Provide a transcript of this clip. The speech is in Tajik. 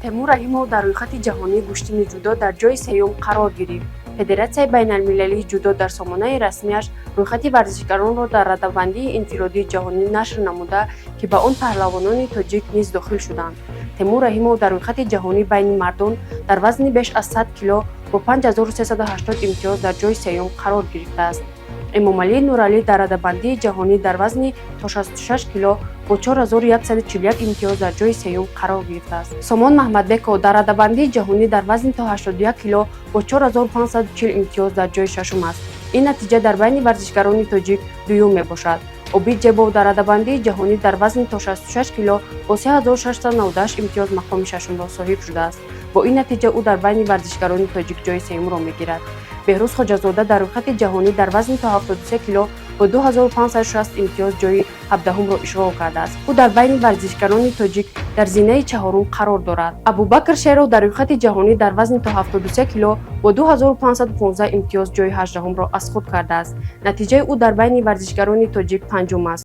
Темур Раҳимов дар рӯйхати ҷаҳонии гӯштини ҷудо дар ҷойи сеюм қарор гирифт. Федератсияи байналмилалии ҷудо дар сомонаи расмиаш рӯйхати варзишгаронро дар радабандии инфиродии ҷаҳонӣ нашр намуда, ки ба он паҳлавонони тоҷик низ дохил шуданд. Темур Раҳимов дар рӯйхати ҷаҳонӣ байни мардон дар вазни беш аз 100 кило бо 5380 имтиёз дар ҷойи сеюм қарор гирифтааст. Эмомалӣ Нуралӣ дар радабандии ҷаҳонӣ дар вазни то 66 кило бо 4141 имтиёз дар ҷойи сеюм қарор гирифтааст. Сомон Маҳмадбеков дар радабандии ҷаҳонӣ дар вазни то 81 кило бо 4540 имтиёз дар ҷойи шашум аст. Ин натиҷа дар байни варзишгарони тоҷик дуюм мебошад. Обид Ҷебов дар радабандии ҷаҳонӣ дар вазни то 66 кило бо 3698 имтиёз мақоми шашумро соҳиб шудааст. Бо ин натиҷа ӯ дар байни варзишгарони тоҷик ҷойи сеюмро мегирад. Беҳрӯз Хоҷазода дар рӯйхати ҷаҳонӣ дар вазни то 73 кило бо 2560 имтиёз ҷойи 17-умро ишғол кардааст. Ӯ дар байни варзишгарони тоҷик дар зинаи чаҳорум қарор дорад. Абубакр Шеров дар рӯйхати ҷаҳонӣ дар вазни то 73 кило бо 2515 имтиёз ҷойи 18-умро аз худ кардааст. Натиҷаи ӯ дар байни варзишгарони тоҷик панҷум аст.